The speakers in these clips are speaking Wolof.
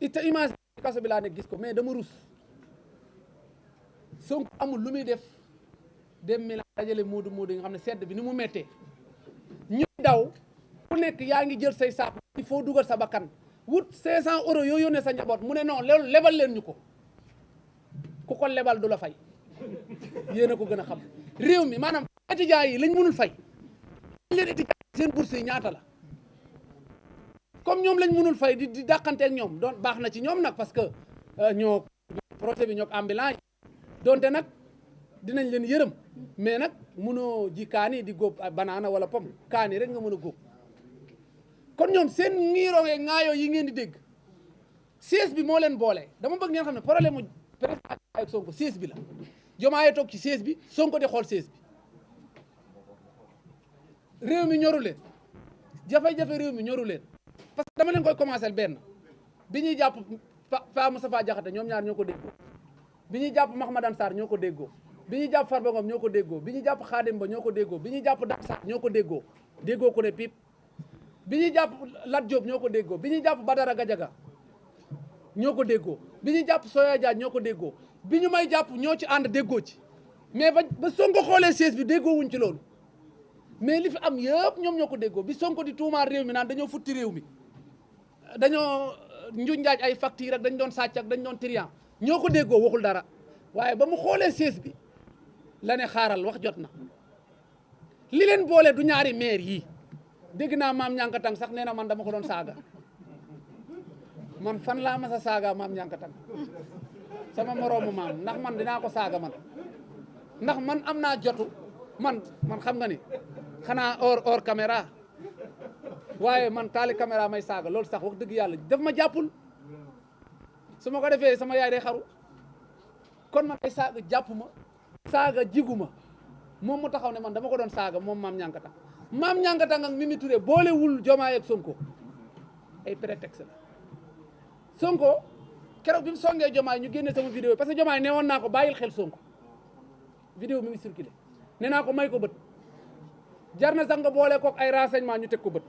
te image kaso bi laa ne gis ko mais dama rus Sonko amul lu muy def dem mi la dajale moodu yi nga xam ne sedd bi ni mu méttee ñu daw ku nekk yaa ngi jël say saako il faut dugal sa bakkan wut 500 euros yoo yónnee sa njaboot mu ne non loolu lebal leen ñu ko ku ko lebal du la fay yéen a ko gën a xam réew mi maanaam étudiants yi lañ mënul fay leen étudiants seen bourse yi ñaata la comme ñoom lañ mënul fay di dàqanteeg ñoom doon baax na ci ñoom nag parce que ñoo projet bi ñoo ambulant donte nag dinañ leen yërëm mais nag mënoo ji kaani di góob banaana wala pomme kaani rek nga mën a góob kon ñoom seen ngiiroo ŋaayoo yi ngeen di dégg siège bi moo leen boole dama bëgg ngeen xam ne problème mu président ak Sonko siège bi la Diomaye toog ci siège bi Sonko di xool siège bi réew mi ñoru leen jafe-jafe réew mi ñoru leen parce que dama leen koy commencer benn bi ñuy jàpp Pa Moustapha Diakhaté ñoom ñaar ñoo ko déggoo bi ñuy jàpp Mahmadane Sarr ñoo ko déggoo bi ñuy jàpp Farba Ngom ñoo ko déggoo bi ñuy jàpp Khadim Ba ñoo ko déggoo bi ñuy jàpp Dame Sarr ñoo ko déggoo ko ne pip bi ñuy jàpp Lat Diop ñoo ko déggoo bi ñuy jàpp Badara Gadiaga ñoo ko déggoo bi ñuy jàpp Soya Diagne ñoo ko déggoo bi ñu may jàpp ñoo ci ànd déggoo ci mais ba Sonko xoolee siège bi déggoo wuñ ci loolu mais li fi am yëpp ñoom ñoo ko déggoo bi Sonko di tuumaal réew mi naan dañoo futti réew mi dañoo njuñ njaaj ay facture ak dañ doon sàcc ak dañ doon trian ñoo ko déggoo waxul dara waaye ba mu xoolee siège bi la ne xaaral wax jot na li leen boole du ñaari maire yi dégg naa maam ñànkatang sax nee na man dama ko doon saaga man fan laa mas a saaga maam ñànkatang sama moroomu maam ndax man dinaa ko saaga man ndax man am naa jotu man xam nga ni xanaa hors caméra waaye man taali caméra may saaga loolu sax wax dëgg yàlla daf ma jàppul su ma ko defee sama yaay day xaru kon man ay saaga jàpp ma saaga jigu ma moom mu taxaw ne man dama ko doon saaga moom maam ñànkatang ak Mimi Touré boolewul Diomaye ak Sonko ay prétexte la Sonko keroog bi mu songee Diomaye ñu génne sama vidéo parce que Diomaye ne woon naa ko bàyyil xel Sonko vidéo mi ngi circulé nee naa ko may ko bët jar na sax nga boole kook ay renseignement ñu teg ko bët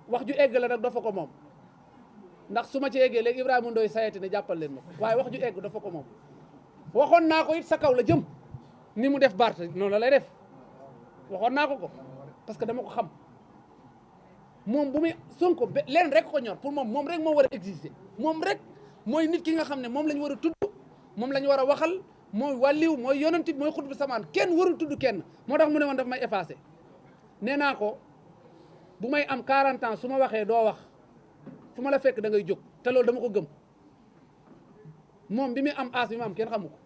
wax ju egg la nag dafa ko moom ndax su ma ci eggee léegi Ibrahima Ndoye sayeti ne jàppal leen ma ko waaye wax ju egg dafa ko moom waxoon naa ko it sa kaw la jëm ni mu def Bart noonu la lay def waxoon naa ko parce que dama ko xam moom bu muy Sonko leen rek ko ñor pour moom rek moo war a exister moom rek mooy nit ki nga xam ne moom la ñu war a tudd moom la ñu war a waxal mooy wàlliw mooy yonent mooy xutbu samaan kenn warul tudd kenn moo tax mu ne woon daf may effacé nee naa ko bu may am 40 ans su ma waxee doo wax fu ma la fekk da ngay jóg te loolu dama ko gëm moom bi muy am as bi ma am kenn xamu ko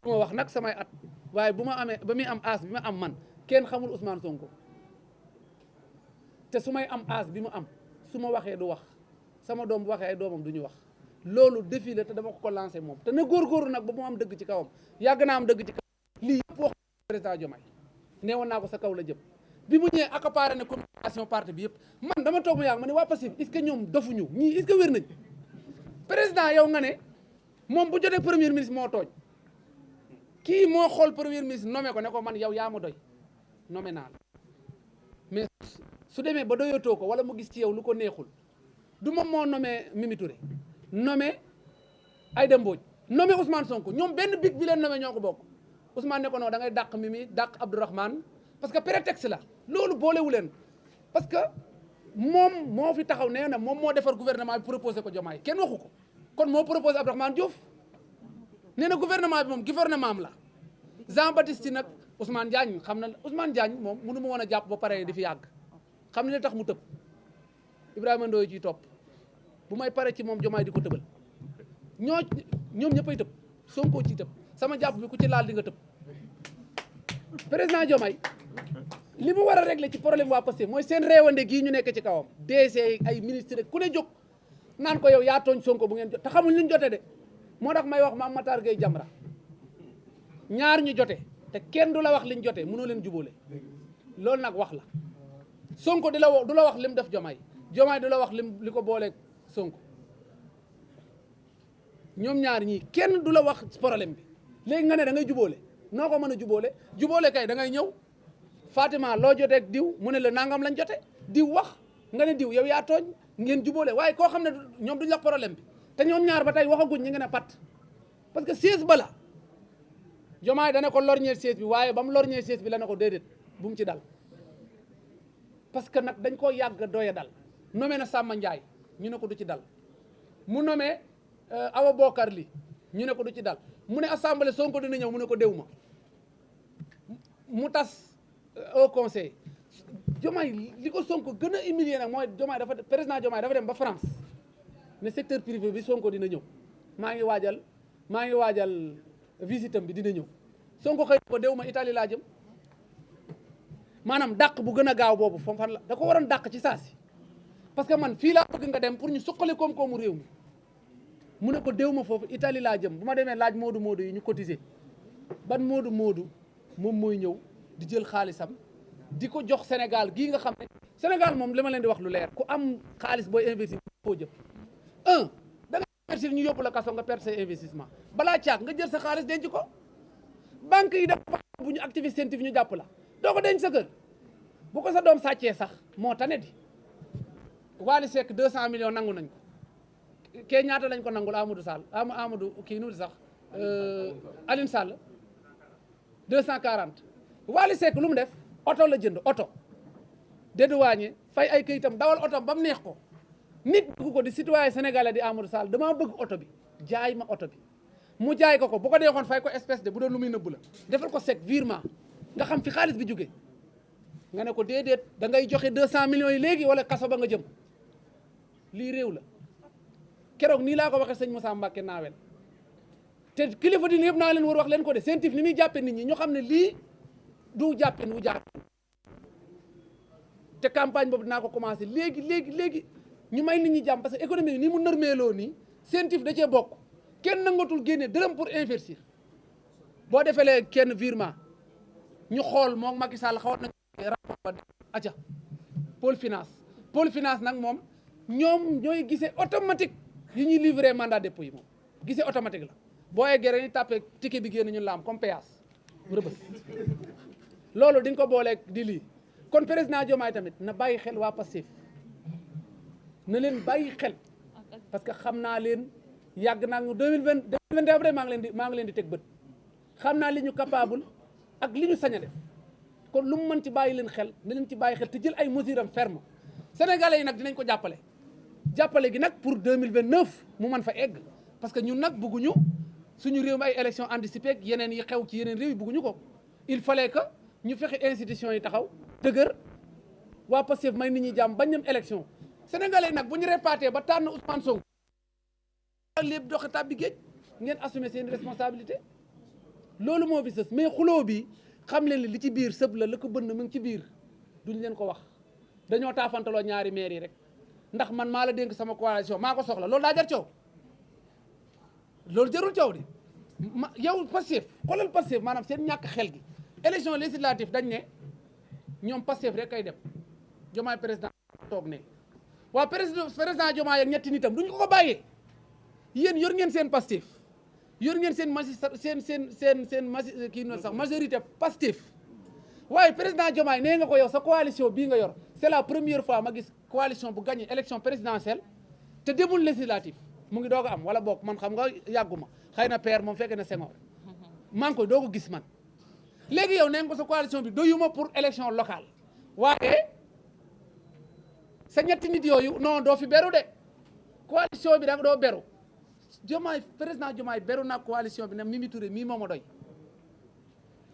bu ma wax nag samay at waaye bu ma amee ba muy am as bi ma am man kenn xamul Ousmane Sonko te su may am as bi mu am su ma waxee du wax sama doom bu waxee ay doomam du ñu wax loolu défi la te dama ko lancé moom te na góorgóorlu nag ba mu am dëgg ci kawam yàgg naa am dëgg ci kawam lii yëpp wax président Diomaye nee woon naa ko sa kaw la jëm bi mu ñëwee accaparé ne communication parti bi yëpp man dama toog mu yàgg ma ne waa Pastef est-ce que ñoom dofuñu ñii est-ce que wér nañ président yow nga ne moom bu jotee premier ministre moo tooñ kii moo xool premier ministre nommé ko ne ko man yow yaa ma doy nommé naa la mais su demee ba doyatoo ko wala mu gis ci yow lu ko neexul du moom moo nommé Mimi Touré nommé Aïda Mbodj nommé Ousmane Sonko ñoom benn big bi leen nommé ñoo ko bokk Ousmane ne ko non da ngay dàq Mimi dàq Abdourahmane parce que prétexte la loolu boolewu leen parce que moom moo fi taxaw nee na moom moo defar gouvernement bi proposé ko Diomaye kenn waxu ko kon moo proposé Abdourahmane Diouf nee na gouvernement bi moom gouvernement am la Jean Baptiste nag Ousmane Diagne xam na Ousmane Diagne moom mënu ma woon a jàpp ba pare di fi yàgg xam ne li tax mu tëb Ibrahima Ndoye ciy topp bu may pare ci moom Diomaye di ko tëbal ñoom ñëppay tëb Sonko ciy tëb sama jàpp bi ku ci laal di nga tëb président Diomaye li mu war a régler ci problème waa Pastef mooy seen réewande gii ñu nekk ci kawam DC ay ministre ku ne jóg naan ko yow yaa tooñ Sonko bu ngeen jot te xamuñ luñ jote de moo tax may wax Mame Matar Gueye Jamra ñaar ñu jote te kenn du la wax liñ jote mënoo leen jubóole loolu nag wax la Sonko du la wax lim def Diomaye du la wax li ko booleeg Sonko ñoom ñaar ñii kenn du la wax problème bi léegi nga ne da ngay jubóole noo ko mën a jubóole kay da ngay ñëw Fatima loo joteeg diw mu ne la nangam lañ jote diw wax nga ne diw yow yaa tooñ ngeen jubóole waaye koo xam ne ñoom duñ la problème bi te ñoom ñaar ba tey waxaguñ ñu ngi ne pat parce que siège ba la Diomaye dana ko lorñeel siège bi waaye ba mu lorñeel siège bi la ne ko déedéet bu mu ci dal parce que nag dañ koo yàgg doya dal nommé na Samba Ndiaye ñu ne ko du ci dal mu nommé Awa Bokar Li ñu ne ko du ci dal mu ne assemblée Sonko dina ñëw mu ne ko déw ma mu tas au conseil Diomaye li ko Sonko gën a humilier nag mooy Diomaye président Diomaye dafa dem ba France ne secteur privé bi Sonko dina ñëw maa ngi waajal visitam bi dina ñëw Sonko xëy ko déw ma Italie laa jëm maanaam dàq bu gën a gaaw boobu foofu fan la da ko waroon dàq ci saa si parce que man fii laa bëgg nga dem pour ñu suqali koom-koomu réew mi mu ne ko déw ma foofu Italie laa jëm bu ma demee laaj moodu yi ñu cotiser ban moodu moom mooy ñëw di jël xaalisam di ko jox Sénégal gii nga xam ne Sénégal moom li ma leen di wax lu leer ku am xaalis booy investir koo jëm da nga investir ñu yóbbu la kaso nga perte say investissement balaa caag nga jël sa xaalis denc ko banque yi dafa bu ñu activité scientifique ñu jàpp la doo ko denc sa kër bu ko sa doom sàccee sax moo tane di Wally Seck 200 millions nangu nañ ko kee ñaata lañ ko nangul Amadou Sall Amadou kii nu di sax Aline Sall 240 Wally Seck lu mu def oto la jënd oto dédouané fay ay këyitam dawal oto ba mu neex ko nit bëgg ko di citoyen sénégalais di Amadou Sall damaa bëgg oto bi jaay ma oto bi mu jaay ko bu ko deexoon fay ko espèce de bu doon lu muy nëbbu la defal ko sec virement nga xam fi xaalis bi jóge nga ne ko déedéet da ngay joxe 200 millions yi léegi wala kaso ba nga jëm lii réew la keroog nii laa ko waxee sëñ Moussa Mbacké naawel te kilifa di yëpp naa leen war wax leen ko de scientifique ni muy jàppe nit ñi ñu xam ne lii du jàppe nu jàpp te campagne boobu dinaa ko commencé léegi ñu may nit ñi jàmm parce que économie ni mu nërmeeloo nii scientifique da cee bokk kenn nangatul génne dërëm pour investir boo defee kenn virement ñu xool moom Macky Sall xawat na rapport ba aca pôle finance nag moom ñoom ñooy gisee automatique yi ñuy livré mandat dépôt yi moom gisee automatique la boo yeggee rek ñu tàppee ticket bi génn ñu la am comme péage rëbës loolu di nga ko booleeg di lii kon président Diomaye tamit na bàyyi xel waa Pastef na leen bàyyi xel parce que xam naa leen yàgg naa ñu 2021 après maa ngi leen di teg bët xam naa li ñu capable ak li ñu sañ a def kon lu mu mën ci bàyyi leen xel na leen ci bàyyi xel te jël ay mesures am ferme sénégalais yi nag dinañ ko jàppale gi nag pour 2029 mu mën fa egg parce que ñun nag bëgguñu suñu réew mi ay élection anticipée ak yeneen yi xew ci yeneen réew yi bëgguñu ko il fallait que ñu fexe institution yi taxaw dëgër waa Pastef may nit ñi jàmm bañ ñam élection sénégalais yi nag bu ñu réparté ba tànn Ousmane Sonko lépp doxe tàbbi géej ngeen assumer seen responsabilité loolu moo fi sës mais xuloo bi xam leen li ci biir sëb la ko bënn mu ngi ci biir duñ leen ko wax dañoo taafantaloo ñaari maire yi rek ndax man maa la dénk sama coalition maa ko soxla loolu daa jar coow loolu jarul coow di ma yow Pastef xoolal Pastef maanaam seen ñàkk xel gi élection législative dañ ne ñoom Pastef rek kay dem Diomaye président toog ne waaw président Diomaye ak ñetti nitam duñ ko bàyyee yéen yor ngeen seen Pastef yor ngeen seen kii noonu sax majorité Pastef waaye président Diomaye nee nga ko yow sa coalition bii nga yor c'est la première fois ma gis coalition bu gagné élection présidentielle te demul législative mu ngi doog a am wala boog man xam nga yàgguma xëy na père moom fekk na Senghor maa ngi koy doog a gis man léegi yow nee nga ko sa coalition bi doyuma pour élection locale waaye sa ñetti nit yooyu non doo fi beru de coalition bi da nga doo beru Diomaye président Diomaye beru na coalition bi ne Mimi Touré mii moo ma doy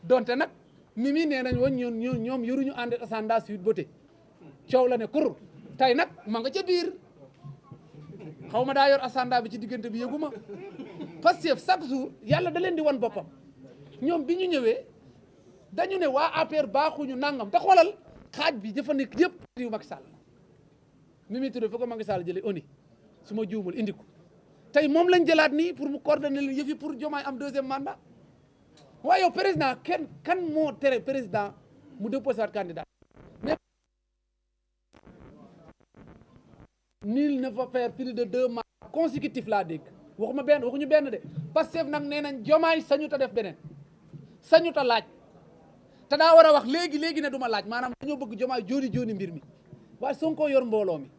donte nag Mimi nee nañ woon ñoom yoruñu ànd ascendant suite beauté coow la ne kur tey nag ma nga ca biir xaw ma daa yor ascendant bi ci diggante bi yëguma parce que chaque jour yàlla da leen di wan boppam ñoom bi ñu ñëwee dañu ne waa APR baaxuñu nangam te xoolal xaaj bi jëfandik yëpp diw Macky Sall Mimi Touré fa ko Macky Sall jëlee oni su ma juumul indi ko tey moom lañ jëlaat nii pour mu coordonner leen yëf yi pour Diomaye am deuxième mandat waaye yow président kan moo tere président mu déposé waat candidat mais nul ne va faire plus de 2 mandats consécutifs laa dégg waxuñu benn de Pastef nag nee nañ Diomaye sañu ta def beneen sañu ta laaj te daa war a wax léegi ne du ma laaj maanaam dañoo bëgg Diomaye jooni mbir mi waaye Sonko yor mbooloo mi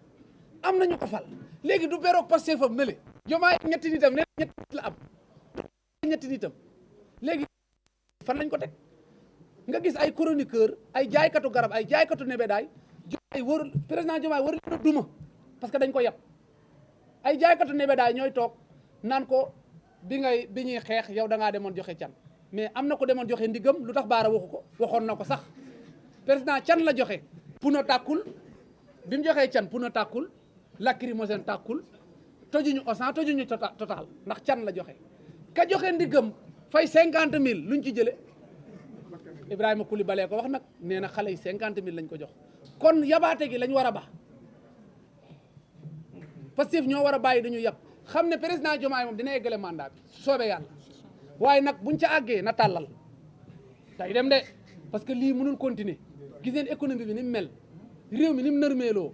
am nañu ko fal léegi du beroog Pastef fam na le Diomaye ñetti nitam ne ñetti nit la am ñetti nitam léegi fan lañ ko teg nga gis ay chroniqueur ay jaaykatu garab ay jaaykatu nebedaay Diomaye warul président Diomaye warul leen a duma parce que dañ ko yab ay jaaykatu nebedaay ñooy toog naan ko bi ñuy xeex yow da ngaa demoon joxe can mais am na ko demoon joxe ndigam lu tax baara waxu ko waxoon na ko sax président can la joxe puno tàkkul bi mu joxee can puno tàkkul lacrymogène tàkkul tojuñu Auchan tojuñu Total ndax can la joxe ka joxe ndigam fay 50 000 luñ ci jële Ibrahima Coulibaly ko wax nag nee na xale yi 50 000 lañ ko jox kon yabaate gi lañ war a ba Pastef ñoo war a bàyyi dañu yab xam ne président Diomaye moom dina eggale mandat bi su soobee yàlla waaye nag buñ ca àggee na tàllal day dem de parce que lii mënul continuer gis ngeen économie bi ni mu mel réew mi ni mu nërmeeloo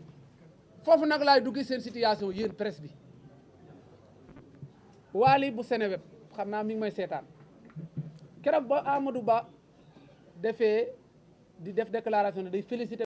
foofu nag laay dugg seen situation yéen presse bi Waly bu Seneweb xam naa mi ngi may seetaan keroog ba Amadou Ba di def déclaration ne day féliciter